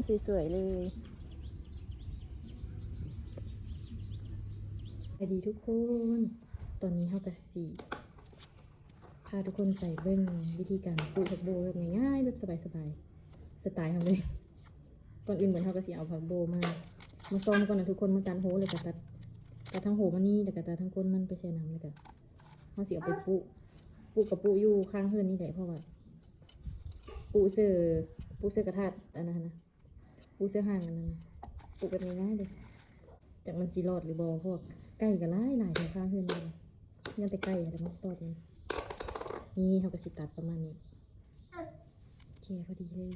ສວຍໆເລີຍ. ສະບາຍດີທຸກຄົນ, ຕອນນີ້ເຮົາກະຊິພາທຸກຄົນໄປເບິ່ງວິທີການປູກຜັກໂບແບບງ່າຍໆ ແບບສະບາຍໆ ສະໄຕເຮົາເລີຍ. ກ່ອນອື່ນໝົດເຮົາກະຊິເອົາຜັກໂບມາ ມາຊອມກ່ອນນະທຸກຄົນ, ມາຕັດໂຮ ແລ້ວກະຕັດ ຕັດທັງໂຮມັນນີ້ ແລ້ວກະຕັດທັງກົ້ນມັນໄປແຊ່ນ້ຳ ແລ້ວກະເຮົາຊິເອົາໄປປູກ. ປູກກະປູກຢູ່ຂ້າງເຮືອນນີ້ແຫຼະ ເພາະວ່າປູກເຊິ່ ປູກເຊິ່ກະຖາດອັນນັ້ນນະ ປູກເຊິ່ຮ່າງອັນນັ້ນ ປູກແບບງ່າຍໆເລີຍ. ຈັກມັນຊິລອດຫຼືບໍ່ ເພາະວ່າໄກ່ກະຫຼາຍໆແຖວຂ້າງເຮືອນນີ້ ຍ້ອນແຕ່ໄກ່ຫັ້ນແຫຼະມາຕອດມັນ. ນີ້ເຮົາກະຊິຕັດປະມານນີ້ ໂອເຄ ພໍດີເລີຍ.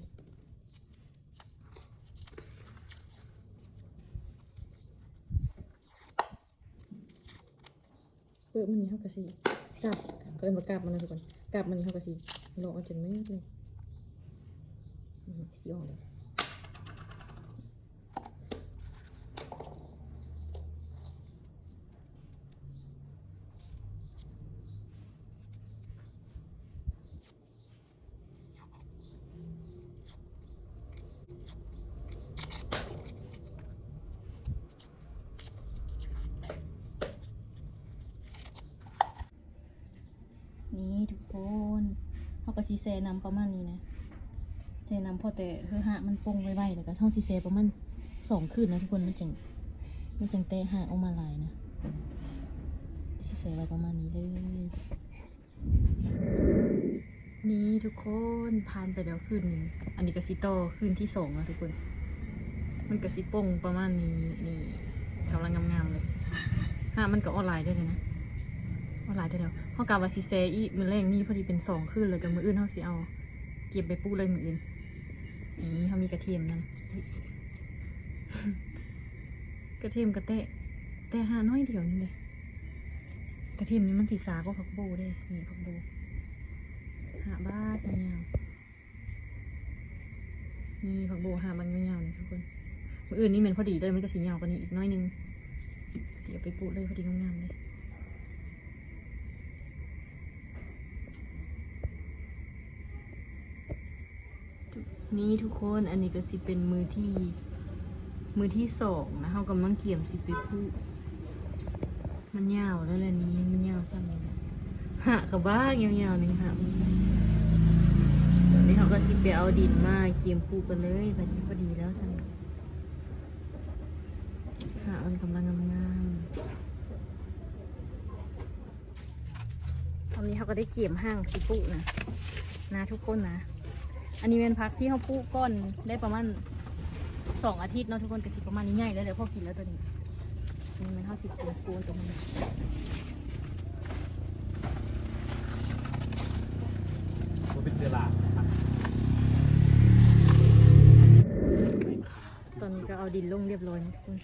ເປີດມັນນີ້ເຮົາກະຊິກັບ ເຂົາເອີ້ນວ່າກັບມັນນະທຸກຄົນ, ກັບມັນນີ້ເຮົາກະຊິເລາະເອົາຈົນໝົດເລີຍ. ອືມ ຊິອອກແລ້ວ. ນີ້ທຸກຄົນ ເຮົາກະຊິແຊ່ນ້ຳປະມານນີ້ນະ ແຊ່ນ້ຳພໍແຕ່ເຮີຮາກມັນປົ່ງໄວໆ ແລ້ວກະເຮົາຊິແຊ່ປະມານສອງຄືນນະທຸກຄົນ ມັນຈັ່ງ ມັນຈັ່ງແຕກຮາກອອກມາຫຼາຍນະ. ຊິແຊ່ໄວ້ປະມານນີ້ເລີຍ. ນີ້ທຸກຄົນ ຜ່ານໄປແລ້ວຄືນໜຶ່ງ ອັນນີ້ກະຊິຕໍ່ຄືນທີສອງນະທຸກຄົນ. ມັນກະຊິປົ່ງປະມານນີ້ ນີ້ ກຳລັງງາມໆເລີຍ. ຮາກມັນກະອອກຫຼາຍເດີນະ ອອກຫຼາຍເດີແລ້ວ. ເຮົາກະວ່າຊິແຊ່ອີກມື້ແລງນີ້ ພໍດີເປັນສອງຄືນ ແລ້ວກະມື້ອື່ນເຮົາຊິເອົາເກັບໄປປູກເລີຍມື້ອື່ນ. ນີ້ເຮົາມີກະທຽມນຳ ກະທຽມກະແຕະ ແຕະຮາກໜ້ອຍດຽວໜຶ່ງເດ. ກະທຽມນີ້ມັນຊິຊ້າກວ່າຜັກໂບເດ. ນີ້ຜັກໂບ ຮາກບາດຍາວໆ. ນີ້ຜັກໂບຮາກບາດຍາວໆນີ້ທຸກຄົນ. ມື້ອື່ນນີ້ແມ່ນພໍດີເລີຍ ມັນກະຊິຍາວກວ່ານີ້ອີກໜ້ອຍໜຶ່ງ. ດຽວໄປປູກເລີຍ ພໍດີງາມໆເລີຍ. ນີ້ທຸກຄົນ ອັນນີ້ກະຊິເປັນມື້ທີ ມື້ທີສອງນະ ເຮົາກຳລັງກຽມຊິໄປປູກ. ມັນຍາວແລ້ວແຫຼະນີ້ ມັນຍາວສ່ຳນີ້ແຫຼະ. ຮາກກະບາກຍາວໆນີ້ ຮາກມັນ. ຕອນນີ້ເຮົາກະຊິໄປເອົາດິນມາກຽມປູກກັນເລີຍ ບາດນີ້ພໍດີແລ້ວສ່ຳນີ້ ຮາກມັນກຳລັງງາມໆ. ຕອນນີ້ເຮົາກະໄດ້ກຽມຮ່າງຊິປູກນະ ນະທຸກຄົນນະ. ອັນນີ້ແມ່ນຜັກທີ່ເຮົາປູກກ່ອນໄດ້ປະມານສອງອາທິດເນາະທຸກຄົນ ກະຊິປະມານນີ້ ໃຫຍ່ແລ້ວແຫຼະ ພໍກິນແລ້ວໂຕນີ້. ນີ້ແມ່ນເຮົາຊິກິນປູກໂຕນີ້ ບໍ່ເປັນເຊື້ອລາ. ຕອນນີ້ກະເອົາດິນລົງຮຽບຮ້ອຍນະທຸກຄົນ.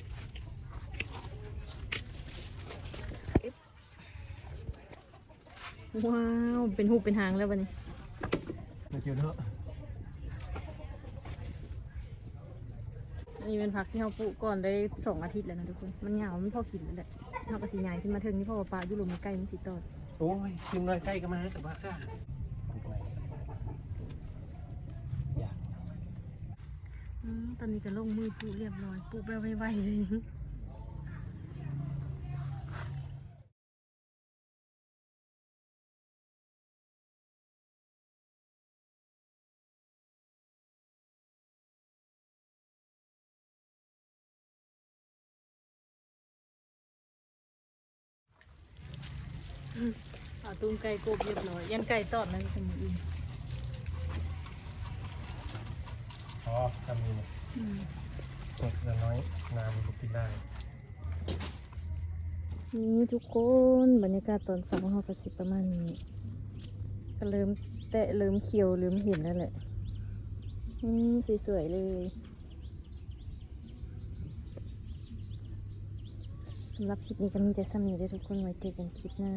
ວ້າວ ເປັນຮູບເປັນຮ່າງແລ້ວບາດນີ້ ອັນນີ້ແມ່ນຜັກທີ່ເຮົາປູກກ່ອນໄດ້ສອງອາທິດແລ້ວນະທຸກຄົນ. ມັນຍາວ ມັນພໍກິນແລ້ວແຫຼະ. ເຮົາກະຊິຍ້າຍຂຶ້ນມາເທິງນີ້ ເພາະວ່າປະຢູ່ລຸ່ມໄກ່ມັນຊິຕອດ. ໂອ້ຍ ກິນໜ້ອຍໄກ່ກະມາກະບາກຊະ. ອືມ ຕອນນີ້ກະລົງມືປູກຮຽບຮ້ອຍ ປູກແບບໄວໆເລີຍ. ເອົາຕຸ້ມໄກ່ກົບຮຽບຮ້ອຍ ຢ້ານໄກ່ຕອດນະ ມື້ອື່ນ. ອໍ ທຳນີ້ນະ ອືມ ເລັກນ້ອຍ ນ້ຳບໍ່ກິນຫຼາຍ. ນີ້ທຸກຄົນ ບັນຍາກາດຕອນເຊົ້າເຮົາກະຊິປະມານນີ້ ກະເລີ່ມແຕະ ເລີ່ມຂຽວ ເລີ່ມເຫັນແລ້ວແຫຼະ. ນີ້ ສວຍໆເລີຍ. ສຳລັບຄລິບນີ້ກະມີແຕ່ສ່ຳນີ້ເດີທຸກຄົນ ໄວ້ເຈີກັນຄລິບໜ້າ.